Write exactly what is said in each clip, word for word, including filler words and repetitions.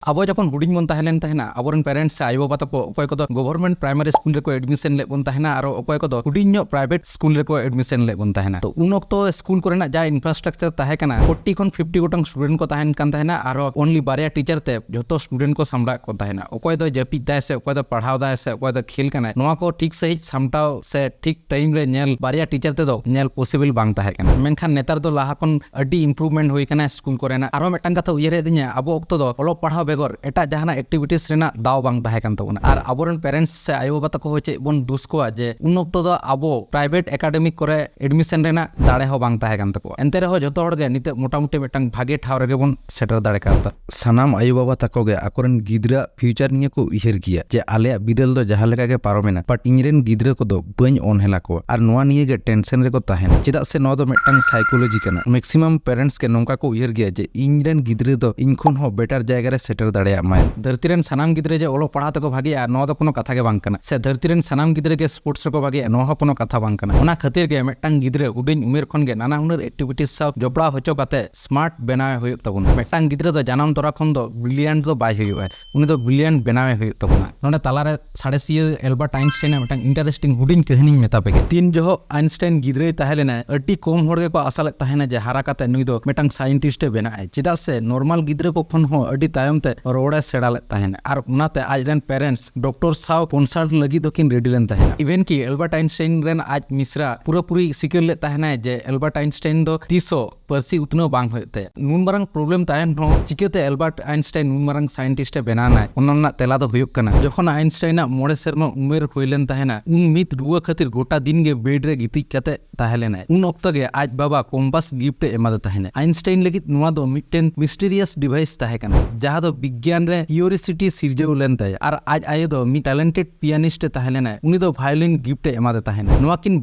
ᱟᱵᱚ ᱡᱚᱠᱷᱚᱱ ᱦᱩᱰᱤᱧ ᱵᱚᱱ ᱛᱟᱦᱮᱸ ᱞᱮᱱ ᱛᱟᱦᱮᱱᱟ, ᱟᱵᱚᱨᱮᱱ parents ᱥᱮ ᱟᱭᱳᱼᱵᱟᱵᱟ ᱛᱟᱠᱚ ᱚᱠᱚᱭ ᱠᱚᱫᱚ government primary school ᱨᱮᱠᱚ admission ᱞᱮᱫ ᱵᱚᱱ ᱛᱟᱦᱮᱱᱟ, ᱟᱨ ᱚᱠᱚᱭ ᱠᱚᱫᱚ ᱦᱩᱰᱤᱧ ᱧᱚᱜ private school ᱨᱮᱠᱚ admission ᱞᱮᱫ ᱵᱚᱱ ᱛᱟᱦᱮᱱᱟ᱾ ᱛᱚ ᱩᱱ ᱚᱠᱛᱚ school ᱠᱚᱨᱮᱱᱟᱜ ᱡᱟ infrastructure ᱛᱟᱦᱮᱸ ᱠᱟᱱᱟ, forty ᱠᱷᱚᱱ fifty ᱜᱚᱴᱟᱝ student ᱠᱚ ᱛᱟᱦᱮᱱ ᱠᱟᱱ ᱛᱟᱦᱮᱱᱟ, ᱟᱨᱦᱚᱸ only ᱵᱟᱨᱭᱟ teacher ᱛᱮ ᱡᱷᱚᱛᱚ student ᱠᱚ ᱥᱟᱢᱵᱲᱟᱣᱮᱫ ᱠᱚ ᱛᱟᱦᱮᱱᱟ᱾ ᱚᱠᱚᱭ ᱫᱚ ᱡᱟᱹᱯᱤᱫ ᱫᱟᱭ ᱥᱮ ᱚᱠᱚᱭ ᱫᱚ ᱯᱟᱲᱦᱟᱣ ᱫᱟᱭ ᱥᱮ ᱚᱠᱚᱭ ᱫᱚ ᱠᱷᱮᱞ ᱠᱟᱱᱟᱭ, ᱱᱚᱣᱟ ᱠᱚ ᱴᱷᱤᱠ ᱥᱟᱺᱦᱤᱡ ᱥᱟᱢᱴᱟᱣ ᱥᱮ ᱴᱷᱤᱠ time ᱨᱮ ᱧᱮᱞ ᱵᱟᱨᱭᱟ teacher ᱛᱮᱫᱚ ᱧᱮᱞ possible ᱵᱟᱝ ᱛᱟᱦᱮᱸ ᱠᱟᱱᱟ᱾ ᱢᱮᱱᱠᱷᱟᱱ ᱱᱮᱛᱟᱨ ᱫᱚ ᱞᱟᱦᱟ ᱠᱷᱚᱱ ᱟᱹᱰᱤ improvement ᱦᱩᱭ ᱠᱟᱱᱟ school ᱠᱚᱨᱮᱱᱟᱜ᱾ ᱟᱨᱦᱚᱸ ᱢᱤᱫᱴᱟᱝ ᱠᱟᱛᱷᱟ ᱩᱭᱦᱟᱹᱨ ᱦᱮᱡ ᱟᱹᱫᱤᱧᱟ, ᱟᱵᱚ ᱚᱠᱛᱚ ᱫᱚ ᱚᱞᱚᱜ ᱯᱟᱲᱦᱟᱣ ᱵᱮᱜᱚᱨ ᱮᱴᱟᱜ ᱡᱟᱦᱟᱱᱟᱜ activities ᱨᱮᱱᱟᱜ ᱫᱟᱣ ᱵᱟᱝ ᱛᱟᱦᱮᱸ ᱠᱟᱱ ᱛᱟᱵᱚᱱᱟ᱾ ᱟᱨ ᱟᱵᱚᱨᱮᱱ parents ᱥᱮ ᱟᱭᱳᱼᱵᱟᱵᱟ ᱛᱟᱠᱚ ᱦᱚᱸ ᱪᱮᱫ ᱵᱚᱱ ᱫᱩᱥ ᱠᱚᱣᱟ ᱡᱮ ᱩᱱ ᱚᱠᱛᱚ ᱫᱚ ᱟᱵᱚ private academy ᱠᱚᱨᱮ admission ᱨᱮᱱᱟᱜ ᱫᱟᱲᱮ ᱦᱚᱸ ᱵᱟᱝ ᱛᱟᱦᱮᱸ ᱠᱟᱱ ᱛᱟᱠᱚᱣᱟ᱾ ᱮᱱᱛᱮ ᱨᱮᱦᱚᱸ ᱡᱚᱛᱚ ᱦᱚᱲ ᱜᱮ ᱱᱤᱛᱚᱜ ᱢᱚᱴᱟᱢᱩᱴᱤ ᱢᱤᱫᱴᱟᱝ ᱵᱷᱟᱜᱮ ᱴᱷᱟᱶ ᱨᱮᱜᱮ ᱵᱚᱱ ᱥᱮᱴᱮᱨ ᱫᱟᱲᱮ ᱠᱟᱣᱫᱟ᱾ ᱥᱟᱱᱟᱢ ᱟᱭᱳᱼᱵᱟᱵᱟ ᱛᱟᱠᱚ ᱜᱮ ᱟᱠᱚᱨᱮᱱ ᱜᱤᱫᱽᱨᱟᱹᱣᱟᱜ future ᱱᱤᱭᱮ ᱠᱚ ᱩᱭᱦᱟᱹᱨ ᱜᱮᱭᱟ ᱡᱮ ᱟᱞᱮᱭᱟᱜ ᱵᱤᱫᱟᱹᱞ ᱫᱚ ᱡᱟᱦᱟᱸ ᱞᱮᱠᱟ ᱜᱮ ᱯᱟᱨᱚᱢᱮᱱᱟ, but ᱤᱧᱨᱮᱱ ᱜᱤᱫᱽᱨᱟᱹ ᱠᱚᱫᱚ ᱵᱟᱹᱧ ᱚᱱᱦᱮᱞᱟ ᱠᱚᱣᱟ, ᱟᱨ ᱱᱚᱣᱟ ᱱᱤᱭᱮ ᱜᱮ tension ᱨᱮᱠᱚ ᱛᱟᱦᱮᱱᱟ᱾ ᱪᱮᱫᱟᱜ ᱥᱮ ᱱᱚᱣᱟ ᱫᱚ ᱢᱤᱫᱴᱟᱝ psychology ᱠᱟᱱᱟ᱾ Maximum parents ᱜᱮ ᱱᱚᱝᱠᱟ ᱠᱚ ᱩᱭᱦᱟᱹᱨ ᱜᱮᱭᱟ ᱡᱮ ᱤᱧᱨᱮᱱ ᱜᱤᱫᱽᱨᱟᱹ ᱫᱚ ᱤᱧ ᱠᱷᱚᱱ ᱦᱚᱸ better ᱡᱟᱭᱜᱟ ᱨᱮ ᱥᱮᱴᱮᱨ ᱫᱟᱲᱮᱭᱟᱜ ᱢᱟᱭ᱾ ᱫᱷᱟᱹᱨᱛᱤ ᱨᱮᱱ ᱥᱟᱱᱟᱢ ᱜᱤᱫᱽᱨᱟᱹ ᱡᱮ ᱚᱞᱚᱜ ᱯᱟᱲᱦᱟᱣ ᱛᱮᱠᱚ ᱵᱷᱟᱜᱮᱜᱼᱟ, ᱱᱚᱣᱟ ᱫᱚ ᱠᱳᱱᱳ ᱠᱟᱛᱷᱟ ᱜᱮ ᱵᱟᱝ ᱠᱟᱱᱟ, ᱥᱮ ᱫᱷᱟᱹᱨᱛᱤ ᱨᱮᱱ ᱥᱟᱱᱟᱢ ᱜᱤᱫᱽᱨᱟᱹ ᱜᱮ sports ᱨᱮᱠᱚ ᱵᱷᱟᱜᱮᱜᱼᱟ, ᱱᱚᱣᱟ ᱦᱚᱸ ᱠᱳᱱᱳ ᱠᱟᱛᱷᱟ ᱵᱟᱝ ᱠᱟᱱᱟ᱾ ᱚᱱᱟ ᱠᱷᱟᱹᱛᱤᱨ ᱜᱮ ᱢᱤᱫᱴᱟᱝ ᱜᱤᱫᱽᱨᱟᱹ ᱦᱩᱰᱤᱧ ᱩᱢᱮᱨ ᱠᱷᱚᱱ ᱜᱮ ᱱᱟᱱᱟ ᱦᱩᱱᱟᱹᱨ activities ᱥᱟᱶ ᱡᱚᱯᱲᱟᱣ ᱦᱚᱪᱚ ᱠᱟᱛᱮ smart ᱵᱮᱱᱟᱣᱮ ᱦᱩᱭᱩᱜ ᱛᱟᱵᱚᱱᱟ᱾ ᱢᱤᱫᱴᱟᱝ ᱜᱤᱫᱽᱨᱟᱹ ᱫᱚ ᱡᱟᱱᱟᱢ ᱛᱚᱨᱟ ᱠᱷᱚᱱ ᱫᱚ brilliant ᱫᱚ ᱵᱟᱭ ᱦᱩᱭᱩᱜᱼᱟ, ᱩᱱᱤ ᱫᱚ brilliant ᱵᱮᱱᱟᱣᱮ ᱦᱩᱭᱩᱜ ᱛᱟᱵᱚᱱᱟ᱾ ᱱᱚᱰᱮ ᱛᱟᱞᱟᱨᱮ ᱥᱟᱬᱮᱥᱤᱭᱟᱹ Albert Einstein ᱟᱜ ᱢᱤᱫᱴᱟᱝ interesting ᱦᱩᱰᱤᱧ ᱠᱟᱹᱦᱱᱤᱧ ᱢᱮᱛᱟ ᱯᱮᱜᱮ᱾ ᱛᱤᱱ ᱡᱚᱦᱚᱜ Einstein ᱜᱤᱫᱽᱨᱟᱹᱭ ᱛᱟᱦᱮᱸ ᱞᱮᱱᱟᱭ, ᱟᱹᱰᱤ ᱠᱚᱢ ᱦᱚᱲ ᱜᱮᱠᱚ ᱟᱥᱟ ᱞᱮᱫ ᱛᱟᱦᱮᱱᱟ ᱡᱮ ᱦᱟᱨᱟ ᱠᱟᱛᱮ ᱱᱩᱭ ᱫᱚ ᱢᱤᱫᱴᱟᱝ scientist ᱮ ᱵᱮᱱᱟᱜᱼᱟᱭ, ᱪᱮᱫᱟᱜ ᱥᱮ normal ᱜᱤᱫᱽᱨᱟᱹ ᱠᱚ ᱠᱷᱚᱱ ᱦᱚᱸ ᱟᱹᱰᱤ ᱛᱟᱭᱚᱢ ᱛᱮ ᱨᱚᱲ ᱮ ᱥᱮᱬᱟ ᱞᱮᱫ ᱛᱟᱦᱮᱱᱟ᱾ ᱟᱨ ᱚᱱᱟᱛᱮ ᱟᱡ ᱨᱮᱱ parents doctor ᱥᱟᱶ consult ᱞᱟᱹᱜᱤᱫ ᱦᱚᱸᱠᱤᱱ ready ᱞᱮᱱ ᱛᱟᱦᱮᱱᱟ᱾ Even ᱠᱤ Albert Einstein ᱨᱮᱱ ᱟᱡ ᱢᱤᱥᱨᱟ ᱯᱩᱨᱟᱹᱯᱩᱨᱤ ᱥᱤᱠᱟᱹᱨ ᱞᱮᱫ ᱛᱟᱦᱮᱱᱟᱭ ᱡᱮ Albert Einstein ᱫᱚ ᱛᱤᱥ ᱦᱚᱸ ᱯᱟᱹᱨᱥᱤ ᱩᱛᱱᱟᱹᱣ ᱵᱟᱝ ᱦᱩᱭᱩᱜ ᱛᱟᱭᱟ᱾ ᱱᱩᱱ ᱢᱟᱨᱟᱝ problem ᱛᱟᱦᱮᱱ ᱨᱮᱦᱚᱸ ᱪᱤᱠᱟᱹᱛᱮ Albert Einstein ᱱᱩᱱ ᱢᱟᱨᱟᱝ scientist ᱮ ᱵᱮᱱᱟᱣ ᱮᱱᱟᱭ? ᱚᱱᱟ ᱨᱮᱱᱟᱜ ᱛᱮᱞᱟ ᱫᱚ ᱦᱩᱭᱩᱜ ᱠᱟᱱᱟ, ᱡᱚᱠᱷᱚᱱ Einstein ᱟᱜ ᱢᱚᱬᱮ ᱥᱮᱨᱢᱟ ᱩᱢᱮᱨ ᱦᱩᱭ ᱞᱮᱱ ᱛᱟᱦᱮᱱᱟ, ᱩᱱ ᱢᱤᱫ ᱨᱩᱣᱟᱹ ᱠᱷᱟᱹᱛᱤᱨ ᱜᱚᱴᱟ ᱫᱤᱱ ᱜᱮ bed ᱨᱮ ᱜᱤᱛᱤᱡ ᱠᱟᱛᱮ ᱛᱟᱦᱮᱸ ᱞᱮᱱᱟᱭ᱾ ᱩᱱ ᱚᱠᱛᱚ ᱜᱮ ᱟᱡ ᱵᱟᱵᱟ compass gift ᱮ ᱮᱢᱟᱫᱮ ᱛᱟᱦᱮᱱᱟ᱾ Einstein ᱞᱟᱹᱜᱤᱫ ᱱᱚᱣᱟ ᱫᱚ ᱢᱤᱫᱴᱮᱱ mysterious device ᱛᱟᱦᱮᱸ ᱠᱟᱱᱟ, ᱡᱟᱦᱟᱸ ᱫᱚ ᱵᱤᱜᱽᱜᱟᱱ ᱨᱮ curiosity ᱥᱤᱨᱡᱟᱹᱣ ᱞᱮᱱ ᱛᱟᱭᱟ᱾ ᱟᱨ ᱟᱡ ᱟᱭᱳ ᱫᱚ ᱢᱤᱫ talented pianist ᱮ ᱛᱟᱦᱮᱸ ᱞᱮᱱᱟᱭ, ᱩᱱᱤ ᱫᱚ violin gift ᱮ ᱮᱢᱟᱫᱮ ᱛᱟᱦᱮᱱᱟ᱾ ᱱᱚᱣᱟ ᱠᱤᱱ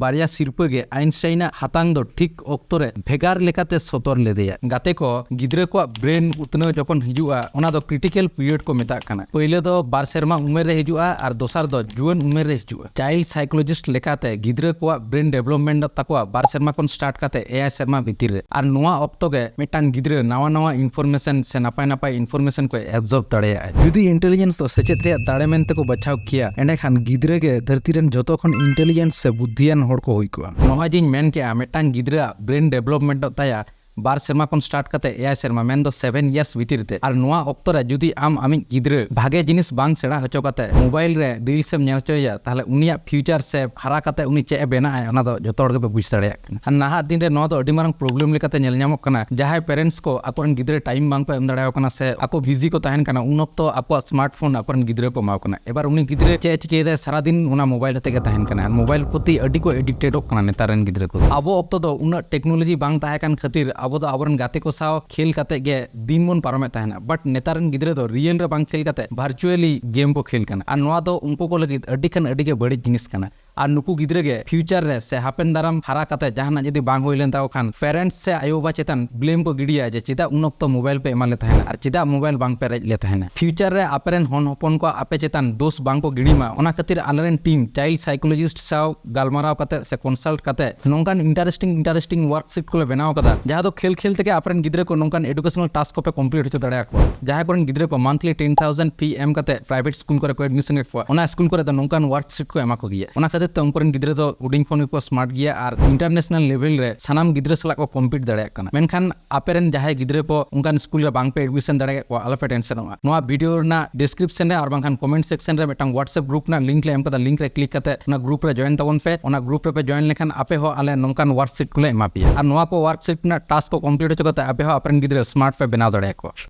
ᱵᱟᱨᱭᱟ ᱥᱤᱨᱯᱟᱹ ᱜᱮ Einstein ᱟᱜ ᱦᱟᱛᱟᱝ ᱫᱚ ᱴᱷᱤᱠ ᱚᱠᱛᱚ ᱨᱮ ᱵᱷᱮᱜᱟᱨ ᱞᱮᱠᱟᱛᱮ ᱥᱚᱫᱚᱨ ᱞᱮᱫᱮᱭᱟ᱾ ᱜᱟᱛᱮ ᱠᱚ, ᱜᱤᱫᱽᱨᱟᱹ ᱠᱚᱣᱟᱜ brain ᱩᱛᱱᱟᱹᱣ ᱡᱚᱠᱷᱚᱱ ᱦᱤᱡᱩᱜᱼᱟ, ᱚᱱᱟ ᱫᱚ critical period ᱠᱚ ᱢᱮᱛᱟᱜ ᱠᱟᱱᱟ᱾ ᱯᱳᱭᱞᱳ ᱫᱚ ᱵᱟᱨ ᱥᱮᱨᱢᱟ ᱩᱢᱮᱨ ᱨᱮ ᱦᱤᱡᱩᱜᱼᱟ ᱟᱨ ᱫᱚᱥᱟᱨ ᱫᱚ ᱡᱩᱣᱟᱹᱱ ᱩᱢᱮᱨ ᱨᱮ ᱦᱤᱡᱩᱜᱼᱟ᱾ Child psychologist ᱞᱮᱠᱟᱛᱮ ᱜᱤᱫᱽᱨᱟᱹ ᱠᱚᱣᱟᱜ brain development ᱛᱟᱠᱚᱣᱟ ᱵᱟᱨ ᱥᱮᱨᱢᱟ ᱠᱷᱚᱱ start ᱠᱟᱛᱮ ᱮᱭᱟᱭ ᱥᱮᱨᱢᱟ ᱵᱷᱤᱛᱤᱨ ᱨᱮ᱾ ᱟᱨ ᱱᱚᱣᱟ ᱚᱠᱛᱚ ᱜᱮ ᱢᱤᱫᱴᱟᱝ ᱜᱤᱫᱽᱨᱟᱹ ᱱᱟᱣᱟ ᱱᱟᱣᱟ information ᱥᱮ ᱱᱟᱯᱟᱭ ᱱᱟᱯᱟᱭ information ᱠᱚᱭ ᱮᱵᱡᱚᱨᱵ ᱫᱟᱲᱮᱭᱟᱜᱼᱟ᱾ ᱡᱩᱫᱤ ᱤᱱᱴᱮᱞᱤᱡᱮᱱᱥ ᱫᱚ ᱥᱮᱪᱮᱫ ᱨᱮᱭᱟᱜ ᱫᱟᱲᱮ ᱢᱮᱱᱛᱮ ᱠᱚ ᱵᱟᱪᱷᱟᱣ ᱠᱮᱭᱟ, ᱮᱸᱰᱮᱠᱷᱟᱱ ᱜᱤᱫᱽᱨᱟᱹ ᱜᱮ ᱫᱷᱟᱹᱨᱛᱤ ᱨᱮᱱ ᱡᱚᱛᱚ ᱠᱷᱚᱱ ᱤᱱᱴᱮᱞᱤᱡᱮᱱᱥ ᱥᱮ ᱵᱩᱫᱽᱫᱷᱤᱭᱟᱱ ᱦᱚᱲ ᱠᱚ ᱦᱩᱭ ᱠᱚᱜᱼᱟ᱾ ᱱᱚᱜᱼᱚᱭ ᱡᱮᱧ ᱢᱮᱱ ᱠᱮᱜᱼᱟ, ᱢᱤᱫᱴᱟᱝ ᱜᱤᱫᱽᱨᱟᱹ ᱟᱜ ᱵᱨᱮᱱ ᱰᱮᱵᱷᱞᱚᱯᱢᱮᱱᱴᱚᱜ ᱛᱟᱭᱟ ᱵᱟᱨ ᱥᱮᱨᱢᱟ ᱠᱷᱚᱱ ᱥᱴᱟᱨᱴ ᱠᱟᱛᱮ ᱮᱭᱟᱭ ᱥᱮᱨᱢᱟ, ᱢᱮᱱᱫᱚ ᱥᱮᱵᱷᱮᱱ ᱤᱭᱟᱨᱥ ᱵᱷᱤᱛᱤᱨ ᱛᱮ᱾ ᱟᱨ ᱱᱚᱣᱟ ᱚᱠᱛᱚ ᱨᱮ ᱡᱩᱫᱤ ᱟᱢ ᱟᱢᱤᱡ ᱜᱤᱫᱽᱨᱟᱹ ᱵᱷᱟᱜᱮ ᱡᱤᱱᱤᱥ ᱵᱟᱝ ᱥᱮᱬᱟ ᱦᱚᱪᱚ ᱠᱟᱛᱮ ᱢᱳᱵᱟᱭᱤᱞ ᱨᱮ ᱨᱤᱞᱥ ᱮᱢ ᱧᱮᱞ ᱦᱚᱪᱚᱭᱮᱭᱟ, ᱛᱟᱦᱚᱞᱮ ᱩᱱᱤᱭᱟᱜ ᱯᱷᱤᱭᱩᱪᱟᱨ ᱥᱮ ᱦᱟᱨᱟ ᱠᱟᱛᱮ ᱩᱱᱤ ᱪᱮᱫ ᱮ ᱵᱮᱱᱟᱜᱼᱟᱭ, ᱚᱱᱟ ᱫᱚ ᱡᱚᱛᱚ ᱦᱚᱲ ᱜᱮᱯᱮ ᱵᱩᱡᱽ ᱫᱟᱲᱮᱭᱟᱜ ᱠᱟᱱᱟ᱾ ᱟᱨ ᱱᱟᱦᱟᱜ ᱫᱤᱱ ᱨᱮ ᱱᱚᱣᱟ ᱫᱚ ᱟᱹᱰᱤ ᱢᱟᱨᱟᱝ ᱯᱨᱚᱵᱞᱮᱢ ᱞᱮᱠᱟᱛᱮ ᱧᱮᱞ ᱧᱟᱢᱚᱜ ᱠᱟᱱᱟ᱾ ᱡᱟᱦᱟᱸᱭ ᱯᱮᱨᱮᱱᱴᱥ ᱠᱚ ᱟᱠᱚᱨᱮᱱ ᱜᱤᱫᱽᱨᱟᱹ ᱴᱟᱭᱤᱢ ᱵᱟᱝ ᱠᱚ ᱮᱢ ᱫᱟᱲᱮᱭᱟᱠᱚ ᱠᱟᱱᱟ ᱥᱮ ᱟᱠᱚ ᱵᱤᱡᱤ ᱠᱚ ᱛᱟᱦᱮᱱ ᱠᱟᱱᱟ, ᱩᱱ ᱚᱠᱛᱚ ᱟᱠᱚᱣᱟᱜ ᱥᱢᱟᱨᱴ ᱯᱷᱳᱱ ᱟᱠᱚᱨᱮᱱ ᱜᱤᱫᱽᱨᱟᱹ ᱠᱚ ᱮᱢᱟ ᱠᱚ ᱠᱟᱱᱟ᱾ ᱮᱵᱟᱨ ᱩᱱᱤ ᱜᱤᱫᱽᱨᱟᱹ ᱪᱮᱫ ᱮ ᱪᱤᱠᱟᱹᱭᱮᱫᱟᱭ, ᱥᱟᱨᱟᱫᱤᱱ ᱚᱱᱟ ᱢᱳᱵᱟᱭᱤᱞ ᱟᱛᱮ ᱜᱮ ᱛᱟᱦᱮᱱ ᱠᱟᱱᱟ᱾ ᱟᱨ ᱢᱳᱵᱟᱭᱤᱞ ᱯᱨᱚᱛᱤ ᱟᱹᱰᱤ ᱠᱚ ᱮᱰᱤᱠᱴᱮᱰᱚᱜ ᱠᱟᱱᱟ ᱱᱮᱛᱟᱨ ᱨᱮᱱ ᱜᱤᱫᱽᱨᱟᱹ ᱠᱚ᱾ ᱟᱵᱚ ᱚᱠᱛᱚ ᱫᱚ ᱩᱱᱟᱹᱜ ᱴᱮᱠᱱᱳᱞᱚᱡᱤ ᱵᱟᱝ ᱛᱟᱦᱮᱸ ᱠᱟᱱ ᱠᱷᱟᱹᱛᱤᱨ ᱟᱵᱚ ᱫᱚ ᱟᱵᱚᱨᱮᱱ ᱜᱟᱛᱮ ᱠᱚ ᱥᱟᱶ ᱠᱷᱮᱞ ᱠᱟᱛᱮ ᱜᱮ ᱫᱤᱱ ᱵᱚᱱ ᱯᱟᱨᱚᱢᱮᱫ ᱛᱟᱦᱮᱱᱟ᱾ ᱵᱟᱴ ᱱᱮᱛᱟᱨ ᱨᱮᱱ ᱜᱤᱫᱽᱨᱟᱹ ᱫᱚ ᱨᱤᱭᱮᱞ ᱨᱮ ᱵᱟᱝ ᱠᱷᱮᱞ ᱠᱟᱛᱮ ᱵᱷᱟᱨᱪᱩᱭᱟᱞᱤ ᱜᱮᱢ ᱠᱚ ᱠᱷᱮᱞ ᱠᱟᱱᱟ᱾ ᱟᱨ ᱱᱚᱣᱟ ᱫᱚ ᱩᱱᱠᱩ ᱠᱚ ᱞᱟᱹᱜᱤᱫ ᱟᱹᱰᱤ ᱠᱷᱟᱱ ᱟᱹᱰᱤ ᱜᱮ ᱵᱟᱹᱲᱤᱡ ᱡᱤᱱᱤᱥ ᱠᱟᱱᱟ᱾ ᱟᱨ ᱱᱩᱠᱩ ᱜᱤᱫᱽᱨᱟᱹ ᱜᱮ ᱯᱷᱤᱭᱩᱪᱟᱨ ᱨᱮ ᱥᱮ ᱦᱟᱯᱮᱱ ᱫᱟᱨᱟᱢ ᱦᱟᱨᱟ ᱠᱟᱛᱮ ᱡᱟᱦᱟᱱᱟᱜ ᱡᱩᱫᱤ ᱵᱟᱝ ᱦᱩᱭ ᱞᱮᱱ ᱛᱟᱠᱚ ᱠᱷᱟᱱ, ᱯᱮᱨᱮᱱᱴᱥ ᱥᱮ ᱟᱭᱳᱼᱵᱟᱵᱟ ᱪᱮᱛᱟᱱ ᱵᱞᱮᱢ ᱠᱚ ᱜᱤᱰᱤᱭᱟ ᱡᱮ, "ᱪᱮᱫᱟᱜ ᱩᱱ ᱚᱠᱛᱚ ᱢᱳᱵᱟᱭᱤᱞ ᱯᱮ ᱮᱢᱟ ᱞᱮ ᱛᱟᱦᱮᱱᱟ ᱟᱨ ᱪᱮᱫᱟᱜ ᱢᱳᱵᱟᱭᱤᱞ ᱵᱟᱝ ᱯᱮ ᱨᱮᱡ ᱞᱮ ᱛᱟᱦᱮᱱᱟ?" ᱯᱷᱤᱭᱩᱪᱟᱨ ᱨᱮ ᱟᱯᱮᱨᱮᱱ ᱦᱚᱱ ᱦᱚᱯᱚᱱ ᱠᱚ ᱟᱯᱮ ᱪᱮᱛᱟᱱ ᱫᱳᱥ ᱵᱟᱝ ᱠᱚ ᱜᱤᱰᱤ ᱢᱟ, ᱚᱱᱟ ᱠᱷᱟᱹᱛᱤᱨ ᱟᱞᱮᱨᱮᱱ ᱴᱤᱢ ᱪᱟᱭᱤᱞᱰ ᱥᱟᱭᱠᱳᱞᱚᱡᱤᱥᱴ ᱥᱟᱶ ᱜᱟᱞᱢᱟᱨᱟᱣ ᱠᱟᱛᱮ ᱥᱮ ᱠᱚᱱᱥᱟᱞᱴ ᱠᱟᱛᱮ ᱱᱚᱝᱠᱟᱱ ᱤᱱᱴᱟᱨᱮᱥᱴᱤᱝ ᱤᱱᱴᱟᱨᱮᱥᱴᱤᱝ ᱣᱟᱨᱠᱥᱤᱴ ᱠᱚᱞᱮ ᱵᱮᱱᱟᱣ ᱠᱟᱫᱟ, ᱡᱟᱦᱟᱸ ᱫᱚ ᱠᱷᱮᱞ ᱠᱷᱮᱞ ᱛᱮᱜᱮ ᱟᱯᱮᱨᱮᱱ ᱜᱤᱫᱽᱨᱟᱹ ᱠᱚ ᱱᱚᱝᱠᱟᱱ ᱮᱰᱩᱠᱮᱥᱚᱱᱟᱞ ᱴᱟᱥᱠ ᱠᱚᱯᱮ ᱠᱚᱢᱯᱞᱤᱴ ᱦᱚᱪᱚ ᱫᱟᱲᱮᱭᱟᱠᱚᱣᱟ᱾ ᱡᱟᱦᱟᱸᱭ ᱠᱚᱨᱮᱱ ᱜᱤᱫᱽᱨᱟᱹ ᱠᱚ ᱢᱟᱱᱛᱷᱞᱤ ᱴᱮᱱ ᱛᱷᱟᱣᱡᱮᱱᱰ ᱯᱷᱤ ᱮᱢ ᱠᱟᱛᱮ ᱯᱨᱟᱭᱵᱷᱮᱴ ᱥᱠᱩᱞ ᱠᱚᱨᱮ ᱠᱚ ᱮᱰᱢᱤᱥᱚᱱ ᱮᱫ ᱠᱚᱣᱟ, ᱚᱱᱟ ᱥᱠᱩᱞ ᱠᱚᱨᱮ ᱫᱚ ᱱᱚᱝᱠᱟᱱ ᱣᱟᱨᱠᱥᱤᱴ ᱠᱚ ᱮᱢᱟ ᱠᱚ ᱜᱮᱭᱟ᱾ ᱚᱱᱟ ᱠᱷᱟᱹᱛᱤᱨ ᱛᱮ ᱩᱱᱠᱩ ᱨᱮᱱ ᱜᱤᱫᱽᱨᱟᱹ ᱫᱚ ᱦᱩᱰᱤᱧ ᱠᱷᱚᱱ ᱜᱮᱠᱚ ᱥᱢᱟᱨᱴ ᱜᱮᱭᱟ ᱟᱨ ᱤᱱᱴᱟᱨᱱᱮᱥᱱᱟᱞ ᱞᱮᱵᱮᱞ ᱨᱮ ᱥᱟᱱᱟᱢ ᱜᱤᱫᱽᱨᱟᱹ ᱥᱟᱞᱟᱜ ᱠᱚ ᱠᱚᱢᱯᱤᱴ ᱫᱟᱲᱮᱭᱟᱜ ᱠᱟᱱᱟ᱾ ᱢᱮᱱᱠᱷᱟᱱ ᱟᱯᱮᱨᱮᱱ ᱡᱟᱦᱟᱸᱭ ᱜᱤᱫᱽᱨᱟᱹ ᱠᱚ ᱚᱱᱠᱟᱱ ᱥᱠᱩᱞ ᱨᱮ ᱵᱟᱝ ᱯᱮ ᱮᱰᱢᱤᱥᱚᱱ ᱫᱟᱲᱮᱭᱟᱜ ᱠᱚᱣᱟ, ᱟᱞᱚᱯᱮ ᱴᱮᱱᱥᱚᱱᱚᱜᱼᱟ᱾ ᱱᱚᱣᱟ ᱵᱷᱤᱰᱤᱭᱳ ᱨᱮᱱᱟᱜ ᱰᱤᱥᱠᱨᱤᱯᱥᱚᱱ ᱨᱮ ᱟᱨ ᱵᱟᱝᱠᱷᱟᱱ ᱠᱚᱢᱮᱱᱴ ᱥᱮᱠᱥᱚᱱ ᱨᱮ ᱢᱤᱫᱴᱟᱝ WhatsApp ᱜᱨᱩᱯ ᱨᱮᱱᱟᱜ ᱞᱤᱝᱠ ᱞᱮ ᱮᱢ ᱠᱟᱫᱟ, ᱞᱤᱝᱠ ᱨᱮ ᱠᱞᱤᱠ ᱠᱟᱛᱮ ᱚᱱᱟ ᱜᱨᱩᱯ ᱨᱮ ᱡᱚᱭᱮᱱ ᱛᱟᱵᱚᱱ ᱯᱮ᱾ ᱚᱱᱟ ᱜᱨᱩᱯ ᱨᱮᱯᱮ ᱡᱚᱭᱮᱱ ᱞᱮᱠᱷᱟᱱ ᱟᱯᱮ ᱦᱚᱸ ᱟᱞᱮ ᱱᱚᱝᱠᱟᱱ ᱣᱟᱨᱠᱥᱤᱴ ᱠᱚᱞᱮ ᱮᱢᱟ ᱯᱮᱭᱟ᱾ ᱟᱨ ᱱᱚᱣᱟ ᱠᱚ ᱣᱟᱨᱠᱥᱤᱴ ᱨᱮᱱᱟᱜ ᱴᱟᱥᱠ ᱠᱚ ᱠᱚᱢᱯᱞᱤᱴ ᱦᱚᱪᱚ ᱠᱟᱛᱮ ᱟᱯᱮ ᱦᱚᱸ ᱟᱯᱮᱨᱮᱱ ᱜᱤᱫᱽᱨᱟᱹ ᱥᱢᱟᱨᱴ ᱯᱮ ᱵᱮᱱᱟᱣ ᱫᱟᱲᱮᱭᱟᱠᱚᱣᱟ᱾